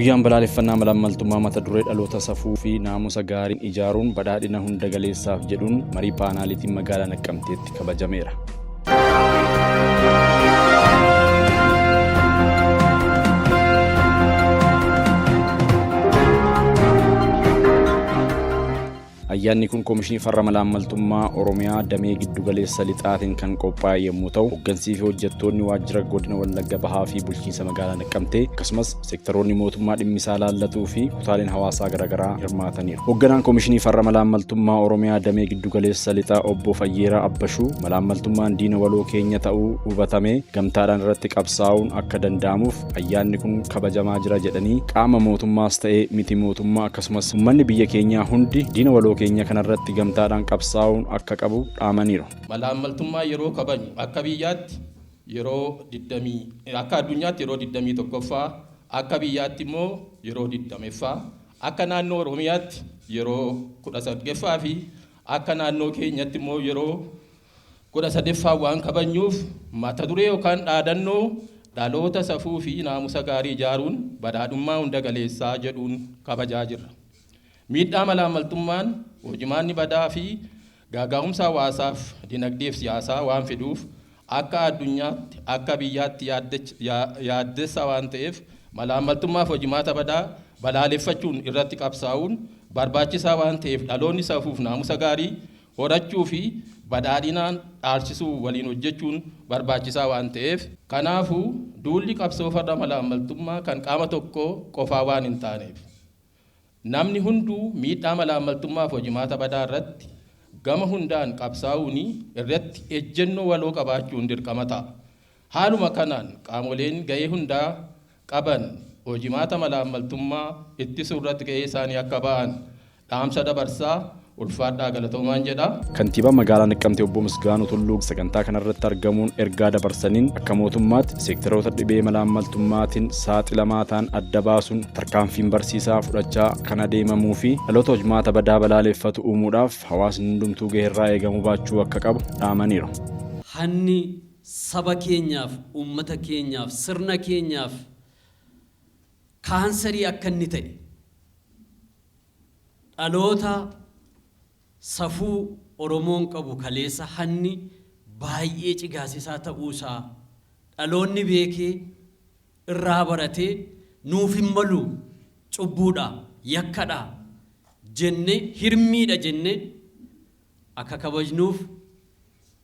Guyyaan balaaleffannaa malaammaltummaa mata duree dhaloota safuu fi naamusa gaariin ijaaruun badhaadhina hunda galeessaaf jedhuun marii paanaaliitiin magaalaa Naqqamteetti kabajameera. Ayyaanni kun Komishinii Farra Malaammaltummaa Oromiyaa Damee Giddugaleessa Lixaatiin kan qophaa'e yommuu ta'u, hoggansii fi hojjettoonni waajjira Godina Wallagga Bahaa fi Bulchiinsa Magaalaa Naqqamtee akkasumas seektaroonni mootummaa dhimmisaa laallatuu fi kutaaleen hawaasaa garaagaraa hirmaataniiru. Hogganaan Komishinii Farra Malaammaltummaa Oromiyaa Damee Giddugaleessa Lixaa Obbo Fayyeeraa Abbashuu malaammaltummaan diina waloo keenya ta'uu hubatamee gamtaadhaan irratti qabsaa'uun akka danda'amuuf ayyaanni kun kabajamaa jira jedhanii qaama mootummaas ta'ee miti mootummaa akkasumas ummanni biyya keenyaa hundi diina waloo keenya kanarratti gamtaadhaan qabsaa'uun akka qabu dhaamaniiru. Malaammaltummaa yeroo kabajnu akka biyyaatti yeroo 20 akka addunyaatti yeroo 21ffaa, akka biyyaatti immoo yeroo 20ffaa, akka naannoo Oromiyaatti yeroo 18ffaa fi akka naannoo keenyatti immoo yeroo 13ffaa waan kabajnuuf mata duree yookaan dhaadannoo dhaloota safuu fi naamusa gaarii ijaaruun badhaadhummaa hunda galeessaa jedhuun kabajaa jirra. Miidhaa malaammaltummaan, hojimaanni badaa fi gaaga'umsa hawaasaaf, dinagdeef siyaasaa waan fiduuf akka addunyaatti, akka biyyaatti yaaddessaa waan ta'eef malaammaltummaaf hojimaata badaa balaaleffachuun irratti qabsaa'uun barbaachisaa waan ta'eef dhaloonni safuuf naamusa gaarii horachuu fi badhaadhinaan dhaalchisuu waliin hojjechuun barbaachisaa waan ta'eef, Kanaafuu, duulli qabsoo farra malaammaltummaa kan qaama tokkoo qofaa waan hin taaneef, namni hunduu miidhaa malaammaltummaaf hojimaata badaa irratti gama hundaan qabsaa'uun irratti ejjennoo waloo qabaachuun dirqama ta'a. Haaluma kanaan qaamoleen gahee hundaa qaban hojimaata malaammaltummaa ittisuu irratti gahee isaanii akka ba'an dhaamsa dabarsaa ulfaadhaa galatoomaan jedha. Kantiibaan Magaalaa Naqqamtee Obbo Misgaanuu Tulluu sagantaa kanarratti argamuun ergaa dabarsaniin akka mootummaatti seektaroota dhibee malaammaltummaatiin saaxilamaa ta'an adda baasuun tarkaanfiin barsiisaa fudhachaa kan adeemamuu fi dhaloota hojmaata badaa balaaleffatu uumuudhaaf hawaasni hundumtuu gaheerraa eegamu baachuu akka qabu dhaamaniiru. Hanni saba keenyaaf, uummata keenyaaf, sirna keenyaaf kaansarii akka inni ta'e dhaloota safuu Oromoon qabu kaleessa hanni baay'ee cigaasisaa ta'uusaa dhaloonni beekee irraa baratee nuuf hin malu, cubbuudha, yakkadha jenne, hirmiidha jenne akka kabajnuuf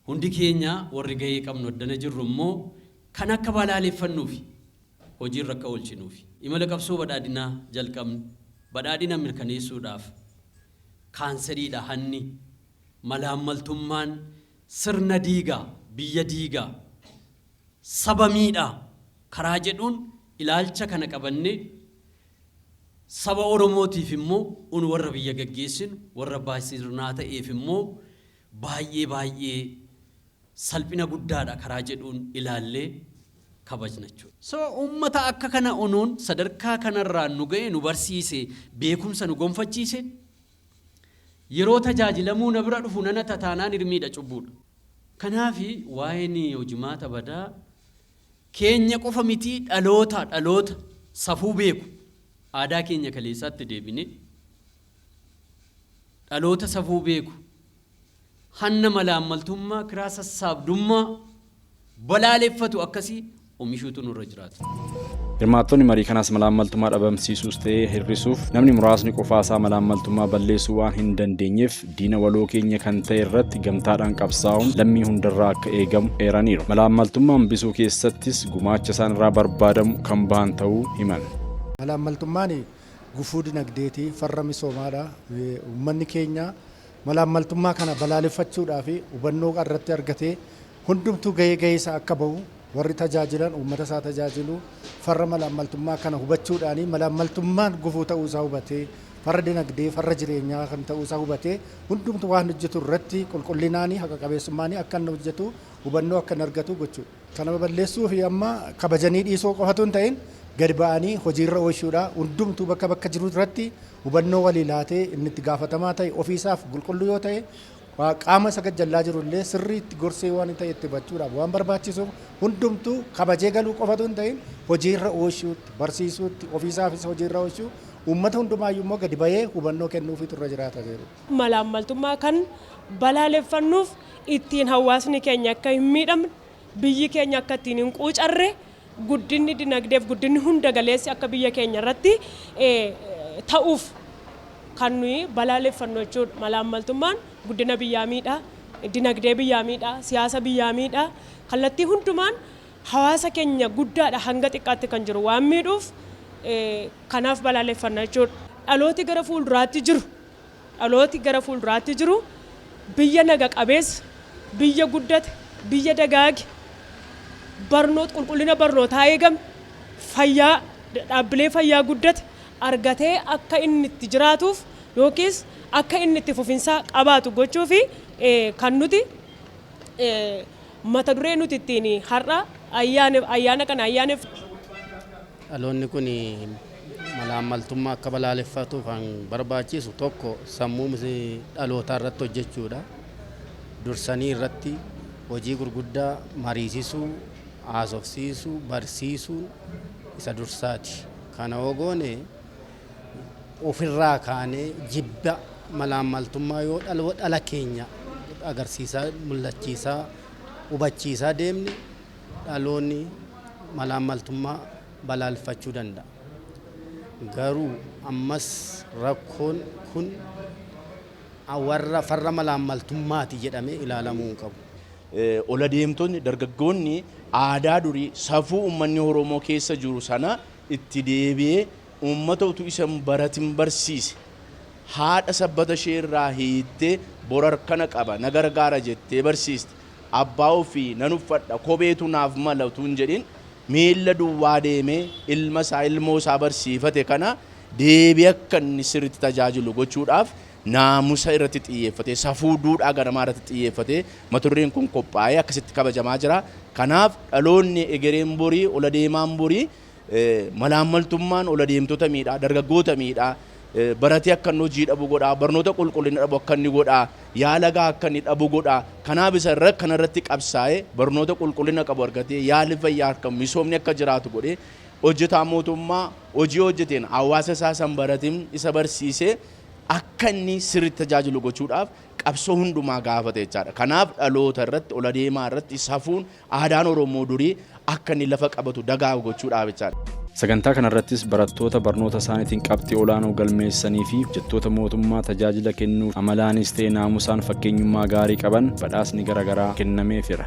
hundi keenya warri gahee qabnu addana jirru immoo kan akka balaaleffannuufi hojiirra akka oolchinuufi. Imala qabsoo badhaadhinaa jalqabne badhaadhina mirkaneessuudhaaf kaanseriidha hanni, malaammaltummaan sirna diiga, biyya diiga, saba miidha karaa jedhuun ilaalcha kana qabannee saba Oromootiif immoo un warra biyya gaggeessinu, warra abbaa sirnaa ta'eef immoo baay'ee baay'ee salphina guddaadha karaa jedhuun ilaallee kabajna jechuudha. So uummata akka kana onoon sadarkaa kanarraan nu ga'e, nu barsiise, beekumsa nu gonfachiise, yeroo tajaajilamuu na bira dhufu nana tataanaan hirmiidha, cubbuudha. Kanaaf waa'een hojimaata badaa keenya qofa mitii dhaloota dhaloota safuu beeku aadaa keenya kaleessaatti deebinee dhaloota safuu beeku hanna malaammaltummaa kiraa sassaabdummaa balaaleffatu akkasii omishuutu nurra jiraata. Hirmaattonni marii kanaas malaammaltummaa dhabamsiisuus ta'ee hir'isuuf namni muraasni qofaasaa malaammaltummaa balleessuu waan hin dandeenyeef diina waloo keenya kan ta'e irratti gamtaadhaan qabsaa'uun lammii hundarraa akka eegamu eeraniiru. Malaammaltummaa hambisuu keessattis gumaacha isaan irraa barbaadamu kan bahan ta'uu himan. Malaammaltummaan gufuu dinagdeeti, farra misoomaadha. Uummanni keenya malaammaltummaa kana balaaleffachuudhaaf hubannoo irratti argatee hundumtuu gahee gahee isaa akka bahu, warri tajaajilan uummata isaa tajaajilu farra malaammaltummaa kana hubachuudhaan, malaammaltummaan gufuu ta'uu isaa hubatee, farra dinagdee, farra jireenyaa kan ta'uu isaa hubatee, hundumtuu waan hojjetu irratti qulqullinaan, haqa qabeessummaan akka inni hojjetu hubannoo akka inni argatu gochuudha. Kana babal'eessuu fi amma kabajanii dhiisuu qofatu hin ta'in gad ba'anii hojiirra oolchuudha. Hundumtuu bakka bakka jiru irratti hubannoo walii laatee inni itti gaafatamaa ta'e ofiisaaf qulqulluu yoo ta'e Qaama isa gajjallaa jiru illee sirriitti gorsee waan ta'e itti hubachuudhaaf waan barbaachisuuf, hundumtuu kabajee galuu qofatu hin ta'in, hojiirra oolchuutti, barsiisuutti, ofiisaafis hojiirra oolchuu, uummata hundumaayyuu immoo gadi bahee hubannoo kennuufiitu irra jiraata jedhu. Malaammaltummaa kan balaaleffannuuf ittiin hawaasni keenya akka hin miidhamne, biyyi keenya akka ittiin hin quucarre, guddinni dinagdeef guddinni hunda galeessi akka biyya keenya irratti ta'uuf kan nuyi balaaleffannu jechuudha. Malaammaltummaan guddina biyyaa miidha, dinagdee biyyaa miidha, siyaasa biyyaa miidha. Kallattii hundumaan hawaasa keenya guddaadha hanga xiqqaatti kan jiru waan miidhuuf, kanaaf balaaleffanna jechuudha. Dhalooti gara fuulduraatti jiru biyya naga qabeessa, biyya guddate, biyya dagaage, barnoota, qulqullina barnootaa eegame, fayyaa, dhaabbilee fayyaa guddate argatee akka inni itti jiraatuuf yookiis akka inni itti fufinsa qabaatu gochuu fi kan nuti mata duree nuti ittiin har'a ayyaana kana ayyaaneef. Dhaloonni kun malaammaltummaa akka balaaleffatuuf kan barbaachisu tokko sammuu dhalootaa irratti hojjechuudha. Dursanii irratti hojii gurguddaa mariisisuu, haasofsiisuu, barsiisuun isa dursaati. Kana yoo goone, ofirraa kaanee jibba malaammaltummaa yoo dhala keenya agarsiisaa, mul'achiisaa, hubachiisaa deemne, dhaloonni malaammaltummaa balaalfachuu danda'a. Garuu ammas rakkoon kun warra farra malaammaltummaati jedhamee ilaalamuu hin qabu. Ola deemtonni dargaggoonni aadaa durii, safuu uummanni Oromoo keessa jiru sana itti deebi'ee, uummata utuu isa hin baratin barsiise, haadha sabbata ishee irraa hiittee bor harkana qaba na gargaara jettee barsiiste, abbaa ofii nan uffadha, kopheetu naaf mala utuu hin jedhin miilla duwwaa deemee ilma isaa, ilmoo isaa barsiifate kana deebi'ee akka inni sirriitti tajaajilu gochuudhaaf, naamusa irratti xiyyeeffatee, safuu duudhaa ganamaa irratti xiyyeeffatee mata dureen kun qophaa'ee akkasitti kabajamaa jira. Kanaaf dhaloonni egereen borii, ola deemaan borii, malaammaltummaan ola deemtota miidhaa, dargaggoota miidhaa, baratee akka inni hojii dhabu godhaa, barnoota qulqullina dhabu akka inni godhaa, yaala gahaa akka inni dhabu godhaa. Kanaaf isa irra kanarratti qabsaa'ee, barnoota qulqullina qabu argatee, yaalli fayyaa akka, misoomni akka jiraatu godhee, hojjetaa mootummaa hojii hojjeteen hawaasa isaa san baratin isa barsiisee akka inni sirriitti tajaajilu gochuudhaaf qabsoo hundumaa gaafate jechaadha. Kanaaf dhaloota irratti, ola deemaa irratti safuun aadaan Oromoo durii akka inni lafa qabatu dagaagu gochuudhaaf jechaadha. Sagantaa kanarrattis barattoota barnoota isaaniitiin qabxii olaanoo galmeessanii fi hojjettoota mootummaa tajaajila kennuuf amalaanis ta'e naamusaan fakkeenyummaa gaarii qaban badhaasni garaagaraa kennameefira.